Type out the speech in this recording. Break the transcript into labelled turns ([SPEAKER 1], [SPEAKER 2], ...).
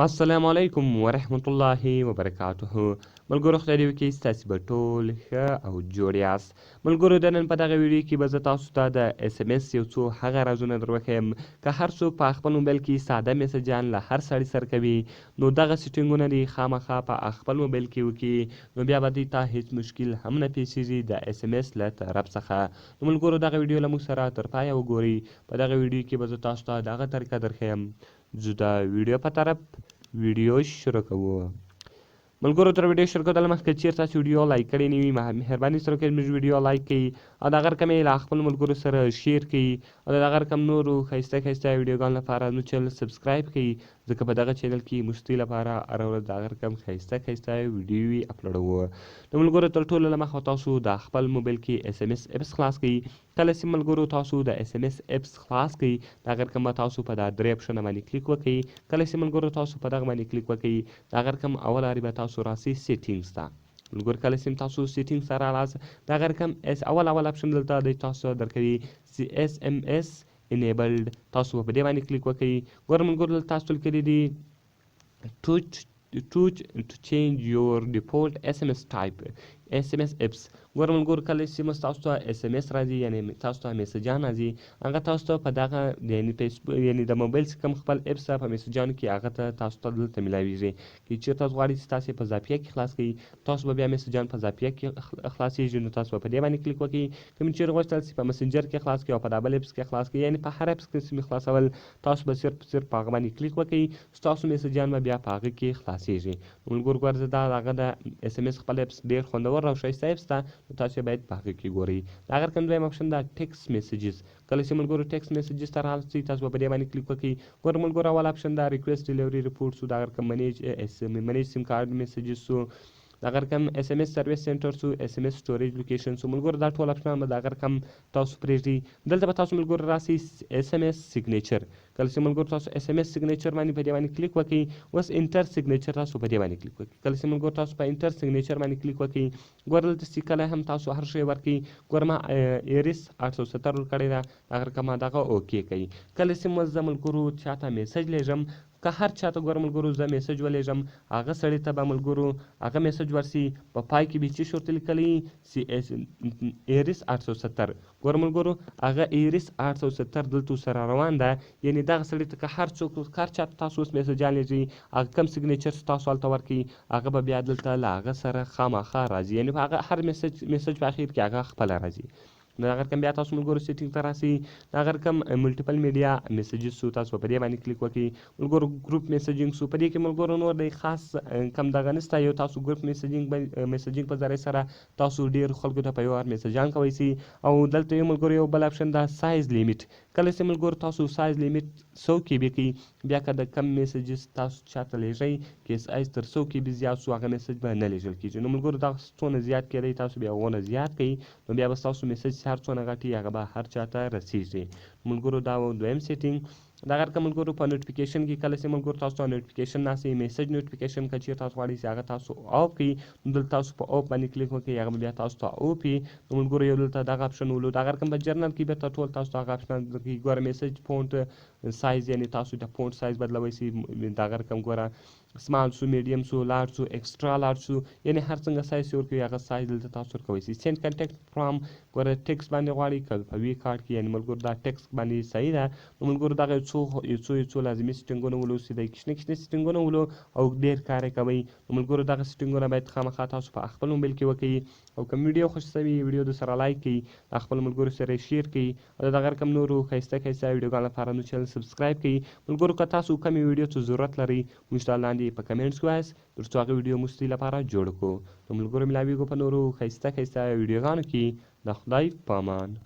[SPEAKER 1] السلام علیکم ورحمت الله وبرکاته. ملګرو، خدای دې وکړي ستاسې به ټول ښه او جوړ یاست. ملګرو، د نن په دغه ویډیو کې به زه تاسو ته د اس ام اس یو څو هغه رازونه در وښیم، که هر څوک په خپل موبایل کې ساده میسجان له هر سړي سره کوي، نو دغه سیټینګونه دې خامخا په خپل موبایل کې وکړي، نو بیا به دوی ته هیڅ مشکل هم نه پیښیږي د اس ام اس له طرف څخه. نو ملګرو، دغه ویډیو له موږ سره تر پایه وګورئ. په دغه ویډیو کې به زه تاسو ته دغه طریقه درښیم. ځو د ویډیو په طرف، ویډیو شروع کوو. ملګرو، تر ویډیو شروع کولو مخکې چیرته تاسو ویډیو لایک کړی نه وي، مهرباني سره وکړئ، زموږ ویډیو لایک کړئ او دغه رقم یې له خپل ملګرو سره share کړئ او دغه رقم نورو ښایسته ښایسته ویډیوګانو لپاره زموږ چینل subscribe کړئ، ځکه په دغه چینل کې موږ ستاسو لپاره هره ورځ دغه رقم ښایسته ښایسته ویډیوې اپلوډوو. نو ملګرو، تر ټولو له مخه تاسو د خپل موبایل کې اس ام اس اپس خلاص کړئ. کله چې ملګرو تاسو د اس ام اس اپس خلاص کړئ، دغه رقم به تاسو په دا درې اپشنه باندې کلیک وکړئ. کله چې ملګرو تاسو په دغه باندې کلیک وکړئ، دغه رقم اول لارې به تاسو راسئ settings ته. ملګرو، کله چې تاسو settings ته رالاست، دغه رقم اس اول اول اپشن دلته دی تاسو درکوي چې اس ام اس enabled، تاسو په دې باندې کلیک وکړئ. ګوره ملګرو، دلته تاسو لیکلي دي "Touch to change your default SMS type SMS apps". ګوره ملګرو، کله چې تاسو ته اس ام اس راځي، یعنی تاسو ته میسجان راځي، هغه تاسو ته په دغه یعنی فیسبوک، یعنی د موبایل څخه کوم خپل اپس په میسجانو کې، هغه ته تاسو ته دلته ملاویږي. که چیرته تاسو غواړئ چې تاسو په زاپیه کې خلاص کړئ، تاسو به بیا میسجان په زاپیه کې خلاصیږي، نو تاسو به په دې باندې کلیک وکړئ. که مې چیرې غوښتل چې په مسنجر کې خلاص کړئ او په دا بل اپس کې خلاص کړئ، یعنی په هر اپس کې چې خلاصول، تاسو به صرف صرف په هغه باندې کلیک وکړئ، ستاسو میسجان به بیا په هغه کې خلاصیږي. ملګرو، ګوره، زه دا هغه د اس ام اس خپل اپس ډیر خوندور او ښایسته اپس ده، نو تاسو باید په هغه کې ګورئ. د هغه رقم دویم اپشن دا text messages. کله چې ملګرو text messages ته راسئ، تاسو به په دې باندې کلیک وکړئ. ګوره ملګرو، اول اپشن دا request delivery report سو، دا رقم manage اس manage SIM card messages سو، دغه رقم اس ام اس service center سو، اس ام اس storage location سو. ملګرو، دا ټول اپشنان به دغه رقم تاسو پرېږدئ. دلته به تاسو ملګرو راسئ اس ام اس signature. کله چې ملګرو تاسو اس ام اس signature باندې په دې باندې کلیک وکړئ، اوس enter signature، تاسو په دې باندې کلیک وکړئ. کله چې ملګرو تاسو په enter signature باندې کلیک وکړئ، ګوره دلته چې کله هم تاسو هر شی ورکړئ. ګوره، ما ایریس 870 ورکړی ده، دغه رقم دغه okay کوي. کله چې زه ملګرو چاته میسج لیږم، که هر چاته، ګوره ملګرو، زه میسج ولیږم، هغه سړي ته به ملګرو هغه میسج ورسي، په پای کې به چې ورته لیکلی سی اس ایریس 870. ګوره ملګرو، هغه ایریس 870 دلته سره روان ده. یعنی دغه سړي ته که هر څوک، هر چاته تاسو اوس میسجان لیږئ، هغه کم signature چې تاسو هلته ورکړئ، هغه به بیا دلته له هغه سره خامخا راځي، یعنی په هغه هر میسج په اخر کې هغه خپله راځي. دغه رقم بیا تاسو ملګرو setting ته راسئ، دغه رقم multiple media messages سو، تاسو په دې باندې کلیک وکړئ. ملګرو، group messaging سو. په دې کې ملګرو نور دی خاص کم دغه نشته. یو تاسو group messaging په ذریعه سره تاسو ډیر خلکو ته په یو وار میسجان کوئ سي. او دلته یو ملګرو یو بل اپشن دا size limit. کله چې ملګرو تاسو size limit 100 KB کوي، بیا که د کم messages تاسو چاته لیږئ، که سایز تر 100 KB زیات سو، هغه میسج به نه لیږل کیږي. نو ملګرو، دا څونه زیات کېدی، تاسو بیا ونه زیات کړئ، نو بیا به ستاسو میسج هر څونه غټي، هغه به هر چاته رسیږي. ملګرو، دا دویم setting. دغه رقم ملګرو په notification کې، کله چې ملګرو تاسو ته notification راسي، message notification، که چیرې تاسو غواړئ چې هغه تاسو off کړئ، نو دلته تاسو په off باندې کلیک وکړئ، هغه بیا تاسو ته off وي. نو ملګرو، یو دلته دغه اپشن ولو. دغه رقم په جنرال کې بیرته ټول تاسو ته هغه اپشن درکوي. ګوره، message font size، یعنی تاسو د font size بدلوئ سي. دغه رقم ګوره، small سو، میډیم سو، large سو، extra large سو، یعنی هر څنګه سایز چې ورکوي، هغه سایز دلته تاسو ورکوئ سي. send contact from، ګوره، text باندې غواړي که په vCard کې، یعنی ملګرو دا text باندې صحیح ده. نو ملګرو، دغه څو یو څو یو څو لازمي سیټینګونه ولو چې د کوچني کوچني سیټینګونه ولو او ډیر کار یې کوي. نو ملګرو، دغه سیټینګونه باید خامخا تاسو په خپل موبایل کې وکړئ. او که ویډیو خوښ سوي، ویډیو د سره لایک کړئ، د خپل ملګرو سره share کړئ او د دغه رقم نورو ښایسته ښایسته ویډیوګانو لپاره نو چینل subscribe کړئ. ملګرو، که تاسو کمې ویډیو ته ضرورت لرئ، موږ ته لاندې په comments کې وایاست، تر څو هغه ویډیو موږ ستاسو لپاره جوړ کړو. نو ملګرو، ملاویږو په نورو ښایسته ښایسته ویډیوګانو کې. د خدای په امان.